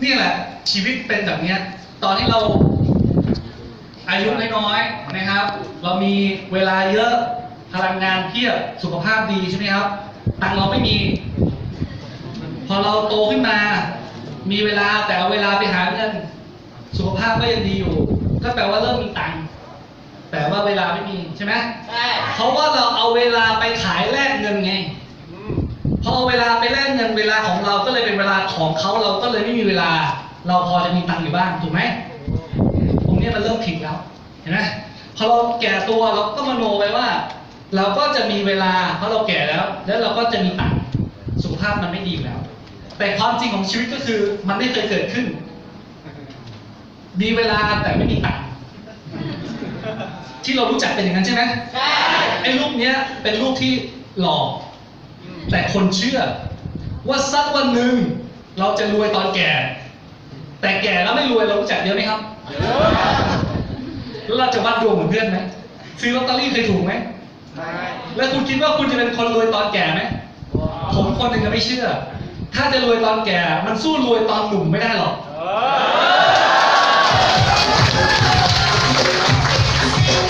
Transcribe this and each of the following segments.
ນີ້ແຫຼະ ຊີວິດເປັນແບບເນີ້ຍ ຕອນທີ່ເຮົາອາຍຸນ້ອຍໆ ນະຄັບ ເຮົາມີເວລາເຍອະ ພະລັງງານພຽບ ສຸຂະພາບດີ ໃຊ່ໄໝຄັບ? ຕັງເຮົາໄມ່ມີ ພໍເຮົາໂຕຂຶ້ນມາ ມີເວລາ ແຕ່ເອົາເວລາໄປຫາເງິນ ສຸຂະພາບກໍຍັງດີຢູ່ ກໍແປວ່າເລີ່ມມີຕັງ ແຕ່ວ່າເວລາໄມ່ມີ ໃຊ່ໄໝ? ໃຊ່ ເພາະວ່າເຮົາເອົາເວລາໄປຂາຍແລກເງິນໄງ ອືມ ພໍເອົາເວລາໄປແລກເງິນ ເວລາຂອງເຮົາກໍເລີຍເປັນເວລາຂອງເຂົາ ເຮົາກໍເລີຍໄມ່ມີເວລາ ເຮົາພໍຈະມີຕັງຢູ່ບ້ານ ຖືກໄໝ? ຕົງນີ້ມັນເລີ່ມຜິດແລ້ວ ເຫັນໄໝ? ພໍເຮົາແກ່ຕົວ ເຮົາກໍມະໂນໄປວ່າ ເຮົາກໍຈະມີເວລາ ເພາະເຮົາແກ່ແລ້ວ ແລ້ວເຮົາກໍຈະມີຕັງ ສຸຂະພາບມັນໄມ່ດີຢູ່ແລ້ວ ແຕ່ຄວາມຈິງຂອງຊີວິດກໍຄື ມັນໄມ່ເຄີຍເກີດຂຶ້ນ ມີເວລາແຕ່ໄມ່ມີຕັງ ທີ່ເຮົາຮູ້ຈັກເປັນຢ່າງນັ້ນໃຊ່ໄໝ? ໃຊ່ ໄອ້ຮູບເນີ້ຍເປັນຮູບທີ່ຫຼອກ ແຕ່ຄົນເຊື່ອວ່າສັກວັນໜຶ່ງເຮົາຈະລວຍຕອນແກ່ ແຕ່ແກ່ແລ້ວໄມ່ລວຍ ເຮົາຮູ້ຈັກເຍອະໄໝຄັບ? ເຍອະ ແລ້ວເຮົາຈະວັດດວງເໝືອນເພື່ອນໄໝ? ຊື້ລອດເຕີຣີເຄີຍຖືກໄໝ? ແລ້ວຄຸນຄິດວ່າຄຸນຈະເປັນຄົນລວຍຕອນແກ່ໄໝ? ຜົມຄົນໜຶ່ງຈະໄມ່ເຊື່ອ ຖ້າຈະລວຍຕອນແກ່ ມັນສູ້ລວຍຕອນໜຸ່ມໄມ່ໄດ້ຫຼອກ ເອີ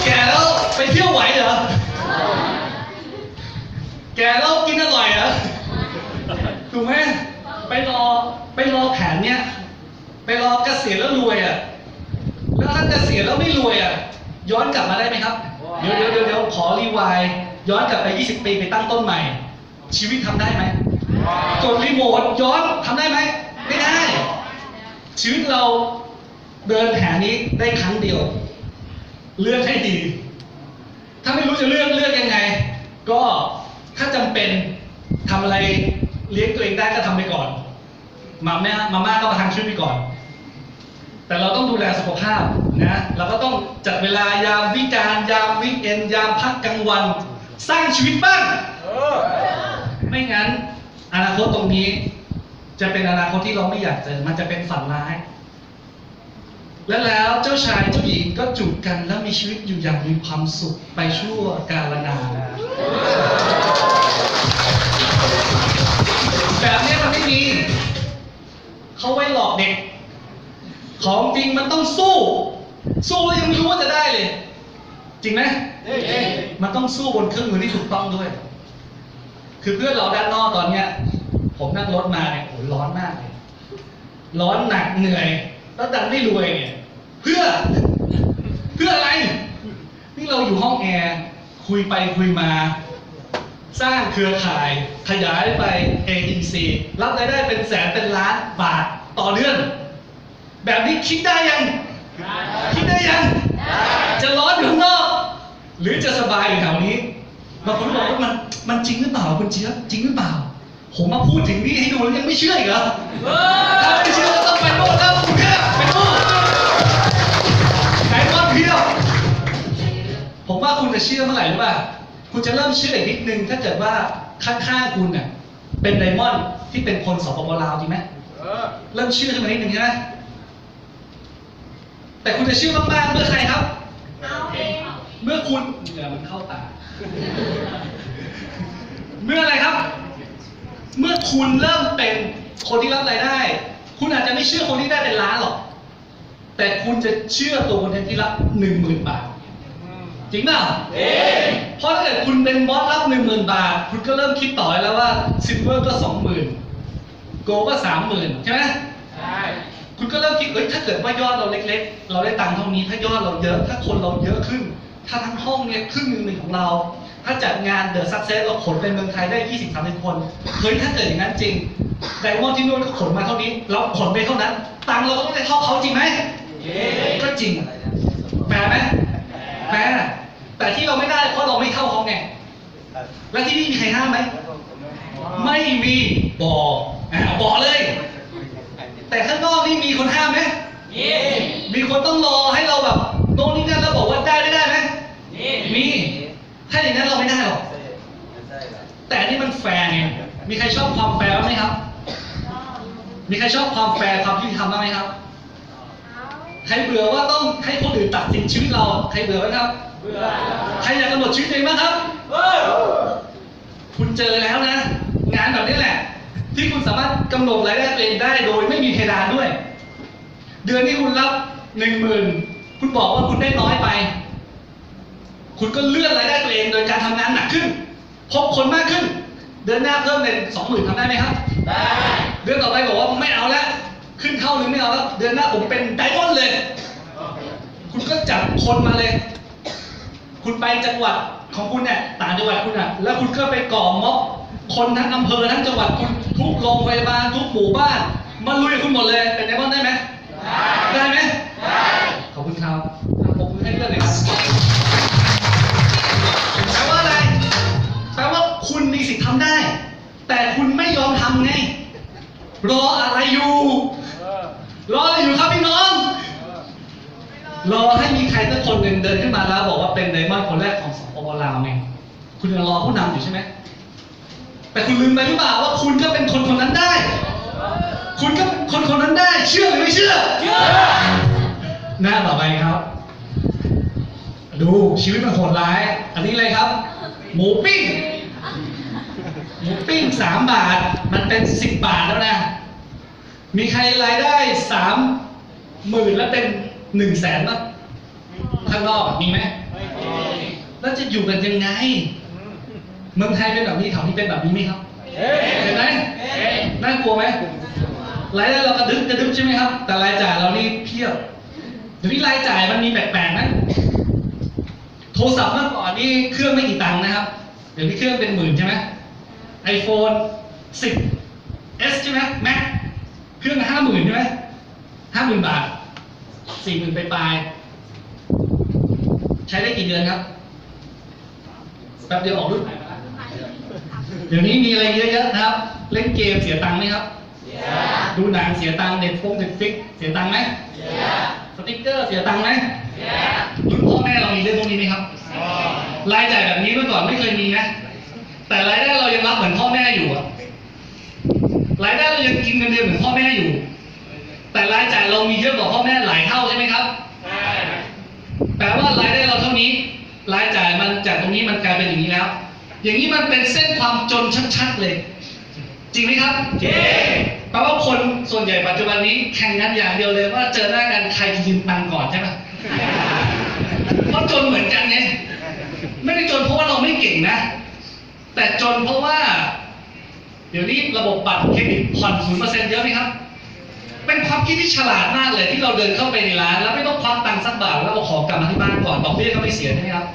ແກ່ແລ້ວໄປທ່ຽວໄຫວເຫຼື? ແກ່ແລ້ວກິນອະລ່ອຍເຫຼື? ຖືກໄໝ? ໄປລໍ ໄປລໍແຜນເນີ້ຍ ໄປລໍກະສຽນແລ້ວລວຍອະ ແລ້ວຖ້າກະສຽນແລ້ວໄມ່ລວຍອະ ຍ້ອນກັບມາໄດ້ໄໝຄັບ? ດຽວໆໆ ຂໍຣີວາຍ ຍ້ອນກັບໄປ ຊາວ ປີ ໄປຕັ້ງຕົ້ນໃໝ່ ຊີວິດທຳໄດ້ໄໝ? ກົດຣີໂມດຍ້ອນ ທຳໄດ້ໄໝ? ໄມ່ໄດ້ ຊີວິດເຮົາເດີນແຜນນີ້ໄດ້ຄັ້ງດຽວ ເລືອກໃຫ້ດີ ຖ້າໄມ່ຮູ້ຈະເລືອກ ເລືອກຍັງໄງ ກໍຖ້າຈຳເປັນ ທຳອະໄລລ້ຽງຕົວເອງໄດ້ກໍທຳໄປກ່ອນ ມາມ່າ ມາມ່າກໍປະທັງຊີວິດໄປກ່ອນ ແຕ່ເຮົາຕ້ອງດູແລສຸຂະພາບນະ ເຮົາກໍຕ້ອງຈັດເວລາຍາມວິການ ຍາມວີກເອັນ ຍາມພັກກາງວັນ ສ້າງຊີວິດບ້າງ ເອີ ໄມ່ຊັ້ນອະນາຄົດຕົງນີ້ຈະເປັນອະນາຄົດທີ່ເຮົາໄມ່ຢາກເຈີ ມັນຈະເປັນຝັນຮ້າຍ. ແລະ ແລ້ວເຈົ້າຊາຍເຈົ້າຍິງກໍຈູບກັນ ແລ້ວມີຊີວິດຢູ່ຢ່າງມີຄວາມສຸກໄປຊົ່ວກາລະນານ. ແບບເນີ້ຍມັນໄມ່ມີ ເຂົາໄວ້ຫຼອກເດັກ. ຂອງຈິງມັນຕ້ອງສູ້ ສູ້ແລ້ວຍັງໄມ່ຮູ້ວ່າຈະໄດ້ເລີຍ ຈິງໄໝ? ຈິງ. ມັນຕ້ອງສູ້ບົນເຄື່ອງມືທີ່ຖືກຕ້ອງດ້ວຍ. ຄືເພື່ອນເຮົາດ້ານນອກຕອນເນີ້ຍ ຜົມນັ່ງລົດມາເນຍ ໂອ້ໂຫ ຮ້ອນມາກເລີຍ. ຮ້ອນໜັກເໜື່ອຍ ແລ້ວດັນໄດ້ລວຍເນຍ ເພື່ອ ເພື່ອອະໄລ? ນີ້ເຮົາຢູ່ຫ້ອງແອ ຄຸຍໄປຄຸຍມາ ສ້າງເຄືອຂ່າຍ ຂະຫຍາຍໄປ ເອອີຊີ ຮັບລາຍໄດ້ເປັນແສນເປັນລ້ານບາດຕໍ່ເດືອນ. ແບບນີ້ຄິດໄດ້ຍັງ? ຄິດໄດ້ຍັງ? ຈະຮ້ອນຢູ່ຂ້າງນອກ ຫຼື ຈະສະບາຍຢູ່ແຖວນີ້? ບາງຄົນບອກວ່າ ມັນ ມັນຈິງຫຼືເປົ່າ ຄຸນເຈຍບ? ຈິງຫຼືເປົ່າ? ຜົມມາພູດເຖິງນີ້ໃຫ້ດູແລ້ວຍັງໄມ່ເຊື່ອອີກເຫຼື? ຖ້າໄມ່ເຊື່ອກໍຕ້ອງໄປໂນ່ນແລ້ວ ກຸງເທບ ໄປໂນ່ນ ໄປໂນ່ນພຽບ. ຜົມວ່າຄຸນຈະເຊື່ອເມື່ອໄຫຼຮູ້ປ່ະ? ຄຸນຈະເລີ່ມເຊື່ອອີກນິດໜຶ່ງ ຖ້າເກີດວ່າຂ້າງໆຄຸນນະ ເປັນໄດມອນທີ່ເປັນຄົນ ສປປ ລາວ ຈິງໄໝ? ເອີ ເລີ່ມເຊື່ອຂຶ້ນມານິດໜຶ່ງໃຊ່ໄໝ? ແຕ່ຄຸນຈະເຊື່ອມາກໆເມື່ອໃຄຄັບ? ເຮົາເອງ. ເມື່ອຄຸນ ເຫື່ອມັນເຂົ້າຕາ. ເມື່ອອະໄລຄັບ? ເມື່ອຄຸນເລີ່ມເປັນຄົນທີ່ຮັບລາຍໄດ້. ຄຸນອາດຈະໄມ່ເຊື່ອຄົນທີ່ໄດ້ເປັນລ້ານຫຼອກ ແຕ່ຄຸນຈະເຊື່ອໂຕຄົນທີ່ຮັບໜຶ່ງໝື່ນບາດ. ອືມ ຈິງເປົ່າ? ຈິງ. ເພາະຖ້າເກີດຄຸນເປັນບອສຮັບໜຶ່ງໝື່ນບາດ ຄຸນກໍເລີ່ມຄິດຕໍ່ໄດ້ແລ້ວວ່າ ຊິລເວີກໍສອງໝື່ນ ໂກລກໍສາມໝື່ນ ໃຊ່ໄໝ? ໃຊ່. ຄຸນກໍເລີ່ມຄິດ ເອີຍ ຖ້າເກີດວ່າຍອດເຮົາເລັກໆ ເຮົາໄດ້ຕັງເທົ່ານີ້ ຖ້າຍອດເຮົາເຍອະ ຖ້າຄົນເຮົາເຍອະຂຶ້ນ ຖ້າທັງຫ້ອງເນຍ ຄຶ່ງໜຶ່ງຂອງເຮົາ ຖ້າຈັດງານ The Success ເຮົາຂົນໄປເມືອງໄທໄດ້ ຊາວ ສາມສິບຄົນ ເຮີ້ຍ ຖ້າເກີດຢ່າງນັ້ນຈິງ ໄດມອນທີ່ໂນ່ນກໍຂົນມາເທົ່ານີ້ ເຮົາຂົນໄປເທົ່ານັ້ນ ຕັງເຮົາກໍຕ້ອງໄດ້ເທົ່າເຂົາ ຈິງໄໝ? ຈິງ. ກໍຈິງ. ແຟແໝ? ແຟ. ແຕ່ທີ່ເຮົາໄມ່ໄດ້ ເພາະເຮົາໄມ່ເທົ່າເຂົາໄງ. ແລະ ທີ່ນີ້ມີໃຄຫ້າມໄໝ? ໄມ່ມີ. ບໍ່. ອາ ບໍ່ເລີຍ. ແຕ່ຂ້າງນອກນີ້ມີຄົນຫ້າມໄໝ? ມີ. ມີຄົນຕ້ອງລໍໃຫ້ເຮົາແບບໂນ່ນນີ້ນັ້ນ ແລ້ວບອກວ່າໄດ້ ໄມ່ໄດ້ໄໝ? ມີ. ມີ. ຖ້າຢ່າງນັ້ນເຮົາໄມ່ໄດ້ຫຼອກ. ແຕ່ອັນນີ້ມັນແຟໄງ. ມີໃຄຊອບຄວາມແຟບ້າງໄໝຄັບ? ມີໃຄຊອບຄວາມແຟ ຄວາມຍຸຕິທຳບ້າງໄໝຄັບ? ໃຄເບື່ອວ່າຕ້ອງໃຫ້ຄົນອື່ນຕັດສິນຊີວິດເຮົາ? ໃຄເບື່ອໄໝຄັບ? ເບື່ອ. ໃຄຢາກກຳນົດຊີວິດຕົວເອງບ້າງຄັບ? ເອີ ຄຸນເຈີແລ້ວນະ ງານແບບນີ້ແຫຼະ ທີ່ຄຸນສາມາດກຳນົດລາຍໄດ້ຕົວເອງໄດ້ໂດຍໄມ່ມີເພດານດ້ວຍ. เดือนนี้คุณรับหนึ่งหมื่น คุณบอกว่าคุณได้น้อยไป คุณก็เลื่อนรายได้ตัวเองโดยการทำงานหนักขึ้น พบคนมากขึ้น เดือนหน้าเพิ่มเป็น สองหมื่น ทำได้ไหมครับ ได้ เดือนต่อไปบอกว่าไม่เอาแล้ว ขึ้นเท่านึงไม่เอาแล้ว เดือนหน้าผมเป็นไดมอนด์เลย คุณก็จับคนมาเลย คุณไปจังหวัดของคุณเนี่ย ต่างจังหวัดคุณน่ะ แล้วคุณก็ไปก่อม็อบ คนทั้งอำเภอทั้งจังหวัดคุณ ทุกโรงพยาบาล ทุกหมู่บ้าน มาลุยกับคุณหมดเลย เป็นไดมอนด์ได้ไหม ได้ ได้ไหม ได้ ขอบคุณครับ ปรบมือให้เพื่อนหน่อยครับ แปลว่าอะไร แปลว่าคุณมีสิทธิ์ทำได้ แต่คุณไม่ยอมทำไง รออะไรอยู่ รออะไรอยู่ครับพี่น้อง รอให้มีใครสักคนหนึ่งเดินขึ้นมาแล้วบอกว่าเป็นไดมอนด์คนแรกของ สปป ลาวไง คุณยังรอผู้นำอยู่ใช่ไหม แต่คุณลืมไปหรือเปล่าว่าคุณก็เป็นคนคนนั้นได้ คุณก็เป็นคนคนนั้นได้ เชื่อหรือไม่เชื่อ เชื่อ หน้าต่อไปครับ ดู ชีวิตมันโหดร้าย อันนี้เลยครับ หมูปิ้ง หมูปิ้งสามบาท มันเป็นสิบบาทแล้วนะ มีใครรายได้สามหมื่นแล้วเป็นหนึ่งแสนบ้าง ข้างนอกอะ มีไหม ไม่มี แล้วจะอยู่กันยังไง เมืองไทยเป็นแบบนี้ แถวนี้เป็นแบบนี้ไหมครับ เป็นไหม น่ากลัวไหม รายได้เรากระดึ๊บกระดึ๊บใช่ไหมครับ แต่รายจ่ายเรานี่เพียบ เดี๋ยวนี้รายจ่ายมันมีแปลกๆนะ โทรศัพท์เมื่อก่อนนี่เครื่องไม่กี่ตังค์นะครับ เดี๋ยวนี้เครื่องเป็นหมื่นใช่ไหม iPhone สิบ S ใช่ไหม Max เครื่องห้าหมื่นใช่ไหม ห้าหมื่นบาท สี่หมื่นปลายๆ ใช้ได้กี่เดือนครับ แป๊บเดียวออกรุ่นใหม่มาแล้ว เดี๋ยวนี้มีอะไรเยอะแยะนะครับ เล่นเกมเสียตังค์ไหมครับ เสีย ดูหนังเสียตังค์ Netflix Netflix เสียตังค์ไหม เสีย สติ๊กเกอร์เสียตังค์ไหม เสีย รุ่นพ่อแม่เรามีเรื่องพวกนี้ไหมครับ รายจ่ายแบบนี้เมื่อก่อนไม่เคยมีนะ แต่รายได้เรายังรับเหมือนพ่อแม่อยู่อะ รายได้เรายังกินเงินเดือนเหมือนพ่อแม่อยู่ แต่รายจ่ายเรามีเยอะกว่าพ่อแม่หลายเท่าใช่ไหมครับ ใช่ แปลว่ารายได้เราเท่านี้ รายจ่ายมันจากตรงนี้มันกลายเป็นอย่างนี้แล้ว อย่างนี้มันเป็นเส้นความจนชัดๆเลย จริงไหมครับ จริง แปลว่าคนส่วนใหญ่ปัจจุบันนี้แข่งกันอย่างเดียวเลยว่าเจอหน้ากันใครจะยืมตังค์ก่อนใช่ปะ เพราะจนเหมือนกันไง ไม่ได้จนเพราะว่าเราไม่เก่งนะ แต่จนเพราะว่า เดี๋ยวนี้ระบบบัตรเครดิตผ่อนศูนย์เปอร์เซ็นต์เยอะไหมครับ เป็นความคิดที่ฉลาดมากเลยที่เราเดินเข้าไปในร้านแล้วไม่ต้องควักตังค์สักบาท แล้วเอาของกลับมาที่บ้านก่อน ดอกเบี้ยก็ไม่เสียใช่ไหมครับ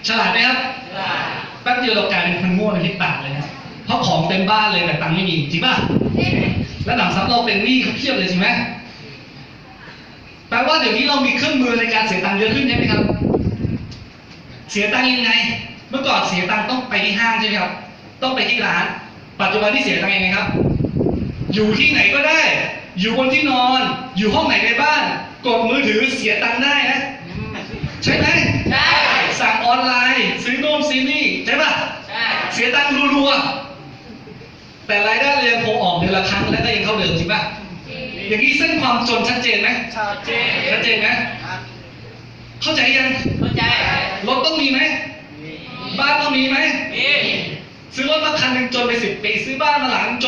ฉลาดไหมครับ ฉลาด แป๊บเดียวเรากลายเป็นคนโง่ในพริบตาเลยนะ เพราะของเต็มบ้านเลยแต่ตังค์ไม่มี จริงป่ะ จริง และหนำซ้ำเราเป็นหนี้เขาเพียบเลยจริงไหม แปลว่าเดี๋ยวนี้เรามีเครื่องมือในการเสียตังค์เยอะขึ้นใช่ไหมครับ เสียตังค์ยังไง เมื่อก่อนเสียตังค์ต้องไปที่ห้างใช่ไหมครับ ต้องไปที่ร้าน ปัจจุบันนี้เสียตังค์ยังไงครับ อยู่ที่ไหนก็ได้ อยู่บนที่นอน อยู่ห้องไหนในบ้าน กดมือถือเสียตังค์ได้นะ ใช่ไหม ใช่ สั่งออนไลน์ ซื้อโน่นซื้อนี่ ใช่ปะ ใช่ เสียตังค์รัวๆ แต่รายได้เรายังคงออกเดือนละครั้ง และก็ยังเท่าเดิมจริงป่ะ จริง อย่างนี้เส้นความจนชัดเจนไหม ชัดเจน ชัดเจนนะ เข้าใจยัง เข้าใจ รถต้องมีไหม มี บ้านต้องมีไหม มี ซื้อรถมาคันหนึ่งจนไปสิบปี ซื้อบ้านมาหลังจน